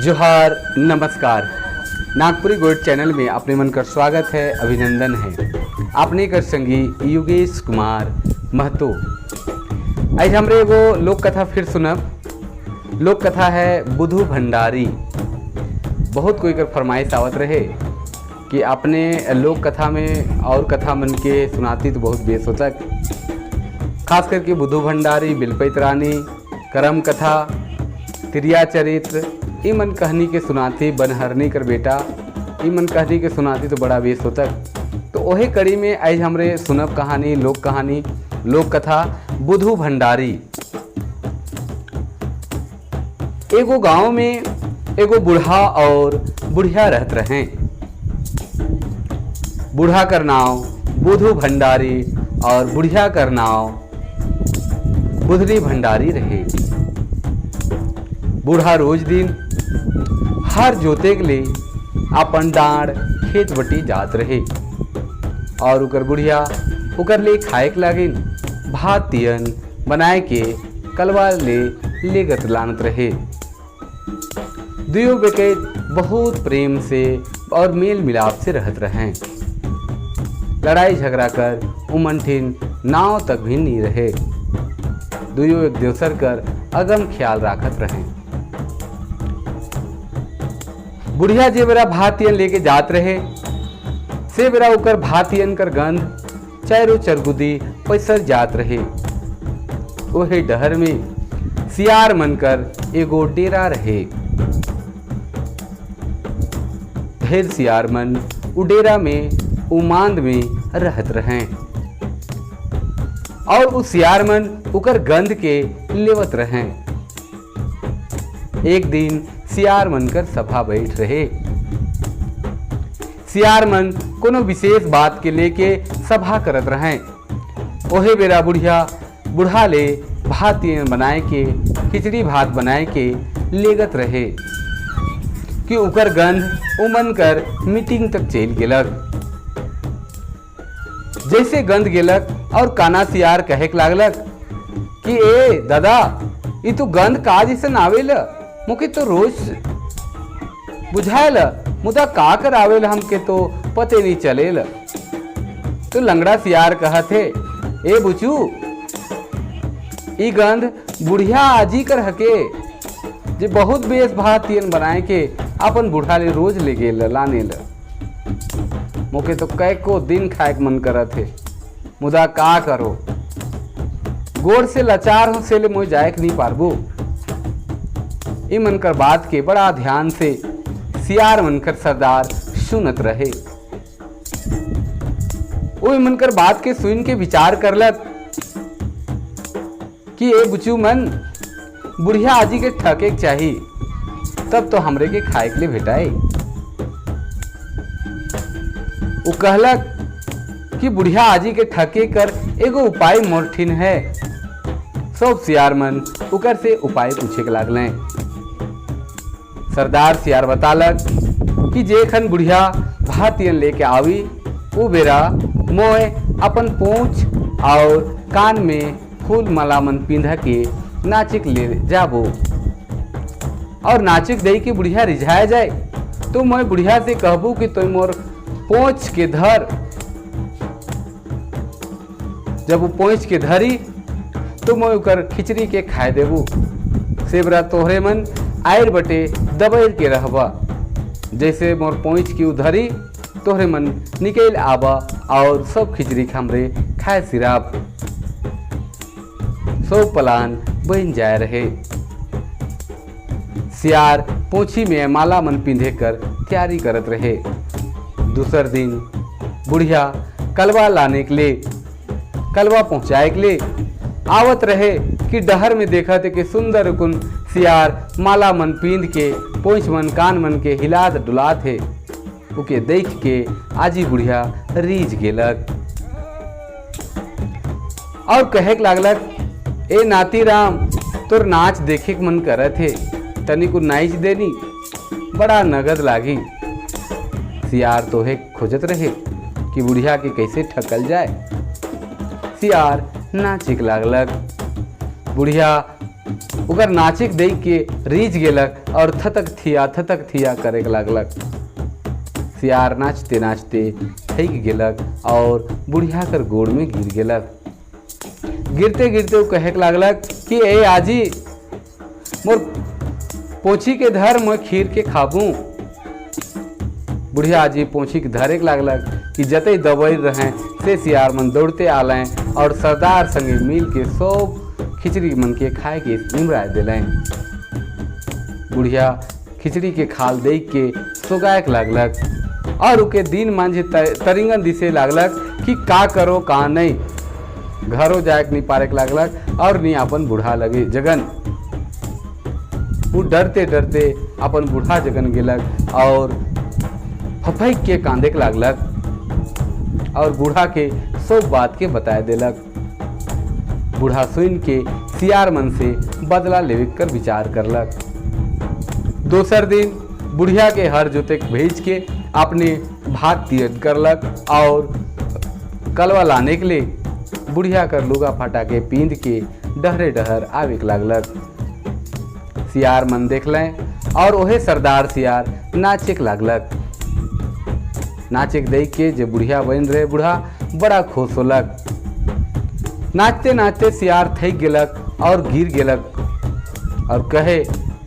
जोहार, नमस्कार। Nagpuri gold channel में अपने मन का स्वागत है, अभिनंदन है। आपने कर संगी योगेश कुमार महतो। आज हमरे एगो लोक कथा फिर सुनब। लोक कथा है बुधू भंडारी। बहुत कोई कर फरमाइश आवत रहे कि अपने लोक कथा में और कथा मन के सुनाती तो बहुत बेस होता, खास करके बुधू भंडारी, बिलपैत रानी, करम कथा, तिरिया चरित्र, ई मन कहानी के सुनाती, बनहरनी कर बेटा, ई मन कहानी के सुनाती तो बड़ा बेस होता। तो ओहे कड़ी में आज हमरे सुनब कहानी, लोक कहानी, लोक कथा बुधू भंडारी। एगो गांव में एगो बूढ़ा और बुढ़िया रहत रहे। बूढ़ा कर नाव बुधू भंडारी और बुढ़िया कर नाव बुधनी भंडारी रहे। बूढ़ा रोज दिन हर जोते के लिए अपन डाँड़ खेत बटी जात रहे और उकर बुढ़िया उकर ले खाए के लागिन भात तियन बनाए के कलवा ले लेगत लानत रहे। दुयो बेके बहुत प्रेम से और मेल मिलाप से रहत रहें। लड़ाई झगड़ा कर उमन ठिन नाव तक भी नहीं रहे। दुयो एक दूसर कर अगम ख्याल राखत रहे। बुढ़िया जे बेरा भातियन लेके जात रहे से बेरा उकर भातियन कर गंध चारों चरगुदी पैसर जात रहे। ओहे डहर में सियार मन कर एगो डेरा रहे। ढेर सियार मन उ डेरा में उमांद में रहत रहे और उ सियार मन उकर गंध के लेवत रहे। एक दिन सियार मन कर सभा बैठ रहे। सियार मन कोनो विशेष बात के लेके सभा करत रहे। ओहे बेरा बुढ़िया बुढ़ा ले भात बनाए के खिचड़ी भात बनाए के लेगत रहे कि उकर गंध उमन कर मीटिंग तक चल गेलक। जैसे गंध गेलक और काना सियार कहे के लागलक कि ए दादा, ई तो गंध का जैसन आवेल, मुके तो रोज बुझायल, मुदा का कर आवेल हमके तो पते नहीं चलेल। तो लंगड़ा सियार कहत है, ए बुचू, ई गंध बुढ़िया आजी कर हके जे बहुत बेस भात तियन बनाए के अपन बुढ़ा ले रोज ले गेल लाने ल। मोके तो कैको दिन खाए के मन करत है, मुदा का करो, गोड़ से लाचार हो से ले मोय जाए के नहीं पारबो। ई मन कर बात के बड़ा ध्यान से सियार मन कर सरदार सुनत रहे। ओ मन कर बात के सुन के विचार करलक कि ए बुचू मन, बुढ़िया आजी के ठके के चाही, तब तो हमरे के खाए के लिए भेटाई। वो कहलक कि बुढ़िया आजी के ठके कर एगो उपाय मोरठिन है। सब सियार मन उकर से उपाय पूछे के लागले। सरदार सियार बतालक कि जेखन बुढ़िया भातियन लेके आवी वो बेरा मोय अपन पूंछ और कान में फूल माला मन पिंधा के नाचिक ले जाबो और नाचिक दई के बुढ़िया रिझाया जाए तो मैं बुढ़िया से कहबू कि तुम मोर पोंछ के धर। जब वो पोंछ के धरी तो मैं उकर खिचड़ी के खाए देबू। सेबरा तोहरे मन आयर बटे दबैर के रहबा, जैसे मोर पोंछ की उधरी तोहरे मन निकल आबा और सब खिचड़ी हमरे खाए सिराब। सब प्लान बन जाए रहे। सियार पोछी में माला मन पिंधे कर तैयारी करत रहे। दूसर दिन बुढ़िया कलवा लाने के लिए कलवा पहुंचाए के लिए आवत रहे कि डहर में देखा थे कि सुंदर कुन सियार माला मन पींद के पोंछ मन कान मन के हिलात डुलात है। उके देख के आजी बुढ़िया रीझ गेलक और कहे के लागलक, ए नाती राम, तोर नाच देखे के मन करत है, तनी को नाच देनी, बड़ा नगद लागी। सियार तोहे खोजत रहे कि बुढ़िया के कैसे ठकल जाए। सियार नाचिक लागलक। बुढ़िया ओकर नाचिक देख के रीझ गेलक और थतक थिया करे के लागलक। सियार नाचते नाचते थक गेलक और बुढ़िया कर गोड़ में गिर गेलक। गिरते गिरते वो कहे के लागलक कि ए आजी, मोर पोछी के धर, मैं खीर के खाबू। बुढ़िया आजी पोछी के धरे के लागलक कि जते दबई रहे से सियार मन दौड़ते आलें और सरदार संगे मिल के सब खिचड़ी मन के खाए के निमराए दिलें। बुढ़िया खिचड़ी के खाल देख के सोगाए के लागलक और उके दिन मांझे तरिंगन दिसे लागलक कि का करो का नहीं, घरों जाए के नहीं पारे के लागलक और नहीं अपन बूढ़ा लगे जगन। वो डरते डरते अपन बूढ़ा जगन गेलक और फफैक के कांदे के लागलक और बूढ़ा के सब बात के बताए देलक। बूढ़ा सुन के सियार मन से बदला लेवे कर विचार करलक। दोसर दिन बुढ़िया के हर जोते भेज के अपने भात तियन करलक और कलवा लाने के लिए बुढ़िया कर लुगा फाटा के पींद के डहरे डहर आवे के लागलक। सियार मन देख लें और ओहे सरदार सियार नाचे के लागलक। नाचे के देख के जे बुढ़िया बन रहे बूढ़ा बड़ा खुश होलक। नाचते नाचते सियार थक गेलक और गिर गेलक और कहे,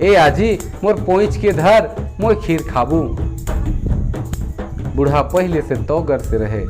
ए आजी, मोर पोंछ के धर, मोर खीर खाबू। बूढ़ा पहले से तोगर से रहे,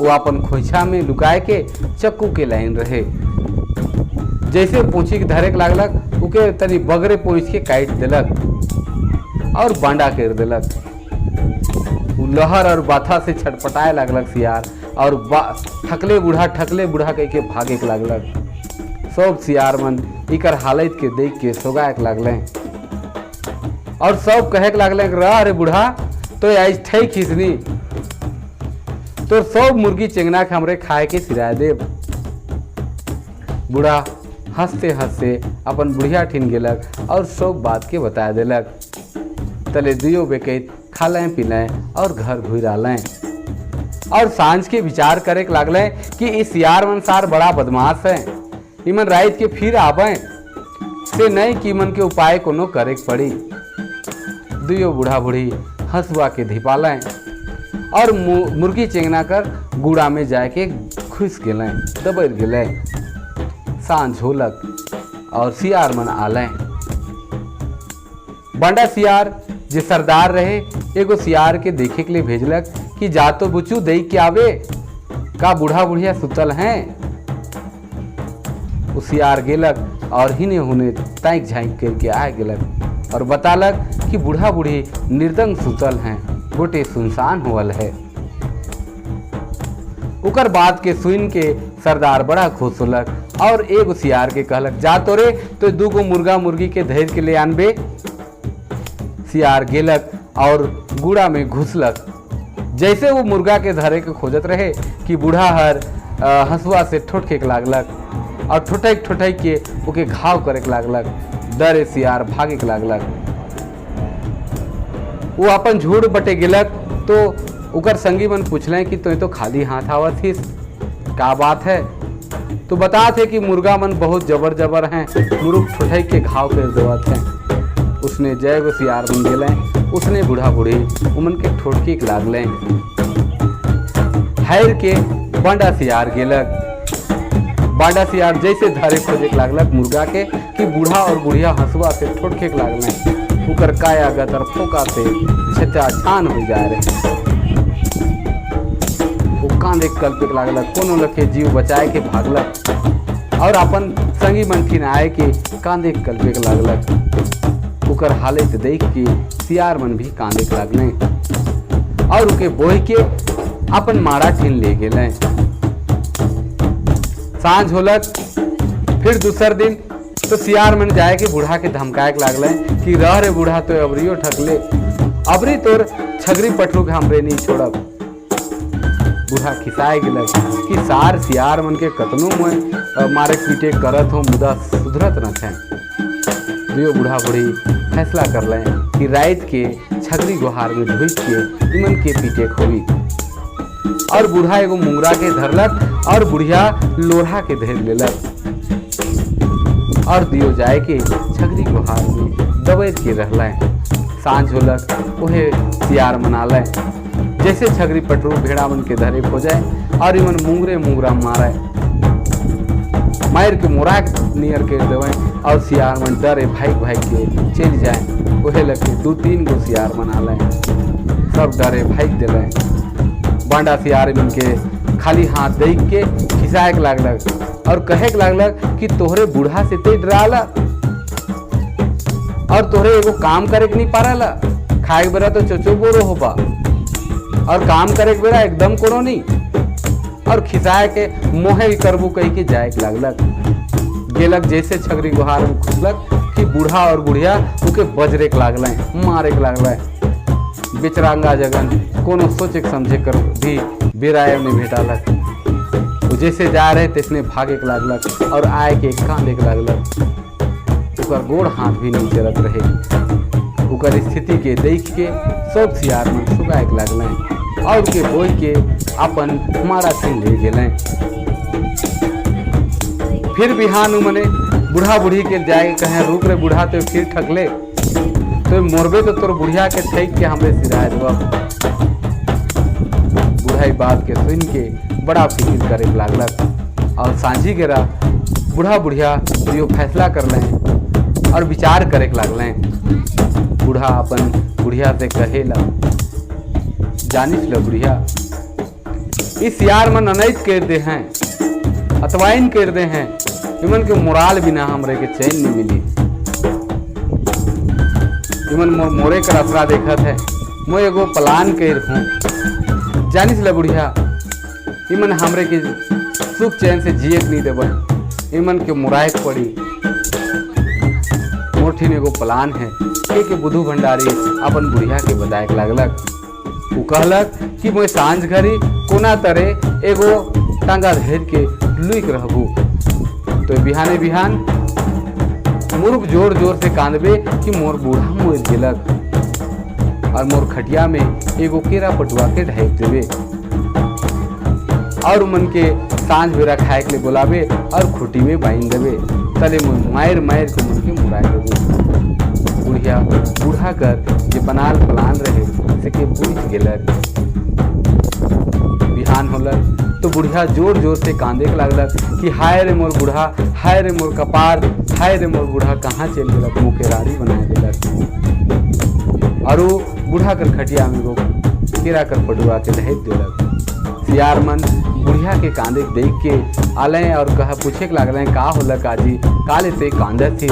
वो अपन खोइछा में लुकाए के चक्कू के लाइन रहे। जैसे पोंछी के धरे के लागलक, उके तनी बगरे पोंछ के काट देलक और बांडा कर देलक। उ लहर और बाथा से छटपटाए लागलक सियार और ठकले बूढ़ा, ठकले बूढ़ा कह के भागे के लागलक। सब सियार मन इकर हालत के देख के सोगाए के लागले और सब कहे के लागले, रह रे बूढ़ा, तो आज ठई खिसनी, तो सब मुर्गी चेंगना के हमरे खाए के सिराए देब। बूढ़ा हंसते हंसते अपन बुढ़िया ठिन गेलक और सब बात के बता देलक। तले दियो बेकैत खालें पिलें और घर घुर आलें और सांझ के विचार करे के लागले कि इस सियार मन सार बड़ा बदमाश है, इमन रात के फिर आबें से नहीं कि मन के उपाय कोनो करे के पड़ी। दुयो बूढ़ा बूढ़ी हंसुआ के धिपालें और मुर्गी चेंगना कर गुड़ा में जाके घुस गेलें, दबड़ गेलें। सांझ होलक और सियार मन आलें। बंडा सियार जे सरदार रहे एगो सियार के देखे के लिए भेजलक कि जा तो बुचू देख के आवे का बूढ़ा बुढ़िया सुतल हैं। उ सियार गेलक और हिने हुने ताइक झाँक करके आ गेलक और बतालक कि बूढ़ा बूढ़ी निर्दंग सुतल हैं, गोटे सुनसान हुअल है। उकर बात के सुन के सरदार बड़ा खुश होलक और एगो सियार के कहलक, जा तोरे तो दूगो मुर्गा मुर्गी के धैर्य के ले आनबे। सियार गेलक और गुड़ा में घुसलक। जैसे वो मुर्गा के धरे के खोजत रहे कि बूढ़ा हर हंसुआ से ठोठके के लागलक और ठोठक ठोठक के ओके घाव करे के लागलक। डरे सियार भागे के लागलक। वो अपन झूठ बटे गेलक तो उकर संगी मन पूछले कि तुम तो खाली हाथ आवत हिस, का बात है? तो बतात है कि मुर्गा मन बहुत जबर जबर हैं, मुरुख ठोठई के घाव कर देवत हैं। उसने जय गो सियार बन गेले, उसने बूढ़ा बूढ़ी उमन के ठोटकी के लागले। हैर के बांडा सियार गेलक। बांडा सियार जैसे धरे खोजे के लागलक मुर्गा के कि बूढ़ा और बुढ़िया हंसुआ से ठोटके के लागले। उकर काया गतर फोका से छचा छान हो जाए रहे। वो कांदे कल्पे के लागलक, कोनो लखे जीव बचाए के भागलक और अपन संगी मनखिन आए के कांदे कल्पे के लागलक। उकर हालत देख के सियार मन भी कांदे के लागले और उके बोह के अपन मारा ठिन ले गेले। सांझ होलक फिर दूसर दिन तो सियार मन जाए के बूढ़ा के धमकाए के लागले कि रह रे बूढ़ा, तो अबरियो ठकले, अबरी तोर छगरी पटरू के हमरे नहीं छोड़ब। बूढ़ा खिसाए गेलक कि सार सियार मन के कतनो मोय मारे पीटे करत हो मुदा सुधरत न थे। दुयो बूढ़ा बूढ़ी फैसला कर लें कि रात के छगरी गुहार में ढुक के इमन के पीटे खोई। और बूढ़ा एगो मुंगरा के धरलक और बुढ़िया लोढ़ा के धर लेलक। और दियो जाए के छगरी गुहार में दबेर के रहलें। सांझ होलक, ओहे सियार मनालें। जैसे छगरी पटरू भेड़ा मन के धरे हो जाए और इमन मुंगरे मुंगरा मारे, मार के मोरा नियर कर देवे और सियार मन डरे भाग भाग के चल जाए। ओहे लगे 2-3 गो सियार मना लें, सब डरे भाग दिले। बांडा सियार मन के खाली हाथ देख के खिसाए के लागलक और कहे के लागलक कि तोहरे बूढ़ा से ते डराला और तोहरे एगो काम करे के नहीं पारला। खाए के बेरा तो चोचो बोरो होबा और काम करे के बेरा एकदम कोनो नहीं। और खिसाए के मोहे करबू कही के जाए के लागलक। गेलक जैसे छगरी गुहार में घुसलक कि बूढ़ा और बुढ़िया उके बजरे के लागल, मारे के लागल। बेचरांगा जगन कोनो सोचे के समझे कर भी बेराय नहीं भेटालक। वो जैसे जा रहे तैसने भागे के लागलक और आए के कांदे के लागलक। ओकर गोड़ हाथ भी नहीं चलत रहे। ओकर स्थिति के देख के सब सियार मन सुगाए के लागल और के बोई के अपन मारा से ले गेलें। फिर बिहान मने बूढ़ा बूढ़ी के जाए कहे, रुक रे बूढ़ा, तो फिर ठकले तो मोरबे तो तोर बुढ़िया के ठैक के हमरे सिराए देब। बूढ़ा बात के सुन के बड़ा फिक्र करे लागलक और सांझी गेरा बूढ़ा बुढ़िया यो फैसला कर लें और विचार करे के लागलें। बूढ़ा अपन बुढ़िया से कहेला, जानिस ल बुढ़िया, इस यार मन अनैत कर दे हैं, अतवाइन कर दे हैं। इमन के मोराल बिना हमरे के चैन नहीं मिली। इमन मोर मोरे कर असरा देखत है। मोय एगो प्लान कर हूँ। जानिस ल बुढ़िया, इमन हमरे के सुख चैन से जिए के नहीं देबन। इमन के मुराए के पड़ी। मोर ठिन एगो प्लान है के बुधू भंडारी अपन बुढ़िया के बताए के लागलक। उ कहलक कि मोय सांझ घड़ी कोना तरे एगो टांगा धर के लुक रहबू, तो बिहाने बिहान मुर्ग जोर जोर से कांदबे कि मोर बूढ़ा मर गेलक और मोर खटिया में एगो केरा पटुआ के ढाप देवे और मन के सांझ बेरा खाए के लिए बुलावे और खुटी में बांध देवे, तले मोर मार मार के मन के मुराए देबो। बुढ़िया बूढ़ा कर जे बनाल प्लान रहे से के बुझ गेलक। बिहान होलक तो बुढ़िया जोर जोर से कांदे के लागलक कि हाय रे मोर बूढ़ा, हाय रे मोर कपार, हाय रे मोर बूढ़ा कहाँ चल गेलक, मुँह के राड़ी बना देलक। और वो बूढ़ा कर खटिया में वो केरा कर पटुआ के ढेप देलक। सियार मन बुढ़िया के कांदे देख के आले और कहा पूछे के लागल, का होलक आजी, काले ते कांदत थी?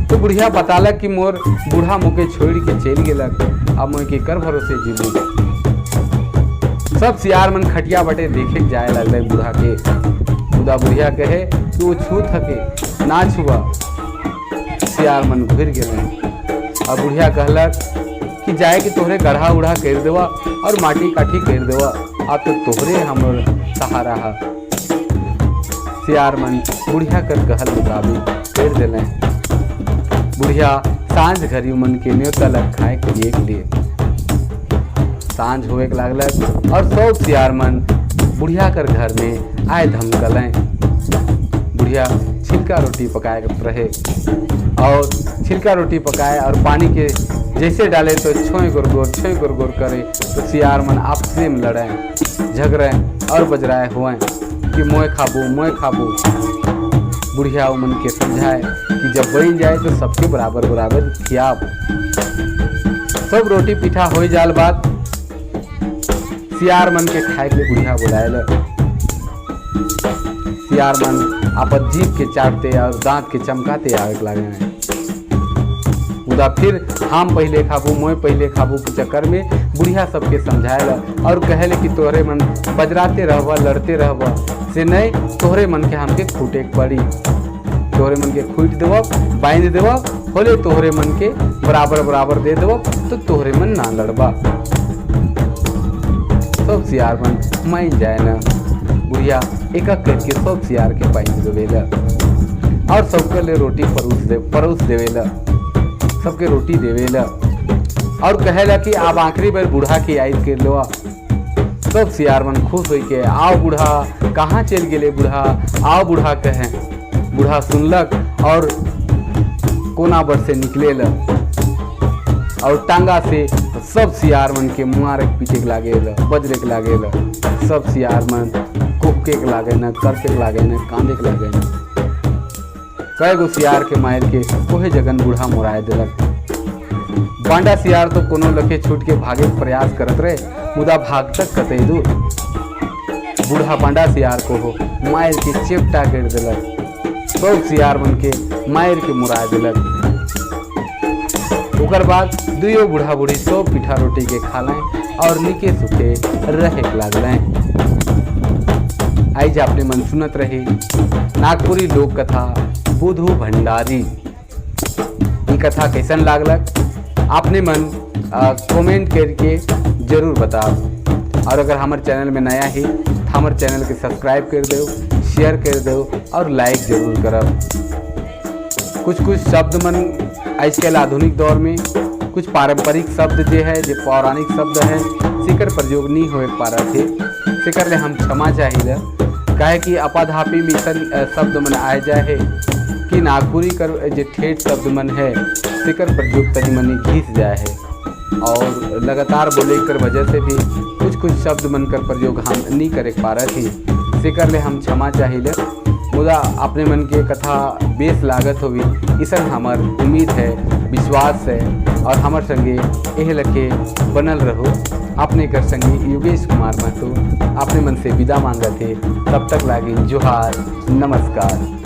तो बुढ़िया बतालक कि मोर बूढ़ा मुके छोड़ के चल गेलक, अब मोय के कर भरोसे जीबू। सब सियार मन खटिया बटे देखे के जाए लगले बूढ़ा के। मुदा बुढ़िया कहे कि वो छू थके ना छुआ। सियार मन घुर गेले और बुढ़िया कहलक कि जाए कि तोहरे गढ़ा उढ़ा कर देवा और माटी काठी कर देवा, अब तो तोहरे हमर सहारा है। सियार मन बुढ़िया कर कहल मुताबिक कर दिले। बुढ़िया सांझ घरी मन के न्योता लग खाए के लिए के लिए सांझ होए के लागलक और सब सियार मन बुढ़िया कर घर में आए धमकलें। बुढ़िया छिलका रोटी पकाए के रहे और छिलका रोटी पकाए और पानी के जैसे डाले तो छोई गोर गोर छोई गोर गोर करे, तो सियार मन आपसे में लड़े झगड़े और बजराए हुए कि मोय खाबू, मोय खाबू। बुढ़िया मन के समझाए कि जब बन जाए तो सबके बराबर बराबर खियाब। सब रोटी पिठा हो जाल बाद सियार मन के खाए के बुढ़िया बुलाए। सियार मन आपस जीभ के चाटते और दांत के चमकाते आवे के लागे हैं। मुदा फिर हम पहले खाबू, मोय पहले खाबू के चक्कर में बुढ़िया सबके समझाएला और कहेले कि तोहरे मन बजराते रहबा, लड़ते रहबा से नहीं, तोहरे मन के हमके खूटे के पड़ी। तोहरे मन के खूट देब, बांध देब, होले तोहरे मन के बराबर बराबर दे देब तो तोहरे मन ना लड़बा। सब सियार मन मान जाए ना। बुढ़िया एक एक करके सब सियार के बांध देवेला और सबके लिए रोटी परोस देवेला, सबके रोटी देवेला और कहेला कि अब आखिरी बार बूढ़ा के याद कर लो। सब सियार मन खुश हो के, आओ बूढ़ा, कहाँ चल गेले बूढ़ा, आओ बूढ़ा कहे। बूढ़ा सुनलक और कोना पर से निकले और टांगा से सब सियार मन के मारे के पीटे के लागे, बजरे के लागे। सब सियार मन कुहके के लागे न, करके के लागे न, कांदे के लागे न। कई गो सियार के मार के ओहे जगन बूढ़ा मोराए दिलक। बांडा सियार तो कोनो लखे छूट के भागे के प्रयास करत रहे, मुदा भाग तक कतई दूर। बूढ़ा बांडा सियार को हो मार के चेपटा कर दिलक। सब सियार मन के मार के मुराए दिलक। ओकर बाद दुइयो बूढ़ा बूढ़ी सब पीठा रोटी के खालें और निके सुखे रहे के लागलें। आइज आपने मन सुनत रहे नागपुरी लोक कथा बुधु भंडारी। ई कथा कैसन लागलक, आपने मन कमेंट करके जरूर बताओ और अगर हमारे चैनल में नया है तो हमारे चैनल के सब्सक्राइब कर दो, शेयर कर दो और लाइक जरूर करब। कुछ कुछ शब्द मन आजकल आधुनिक दौर में कुछ पारंपरिक शब्द जे है, जो पौराणिक शब्द है, सेकर प्रयोग नहीं हो पा रहे थे, सेकर ले हम क्षमा चाहिए। काहे कि अपाधापी में शब्द मन आए जाए है कि नागपुरी कर जो ठेठ शब्द मन है, सेकर प्रयोग तनी मनी घिस जाए है और लगातार बोले कर वजह से भी कुछ कुछ शब्द मन कर प्रयोग हम नहीं करे पा रहे थी, सेकर ले हम क्षमा चाहिए। मुदा अपने मन के कथा बेस लागत होगी, इसन हमर उम्मीद है, विश्वास है और हमर संगे एह लखे बनल रहो। अपने कर संगे योगेश कुमार महतो अपने मन से विदा मांगत है। तब तक लागी जोहार, नमस्कार।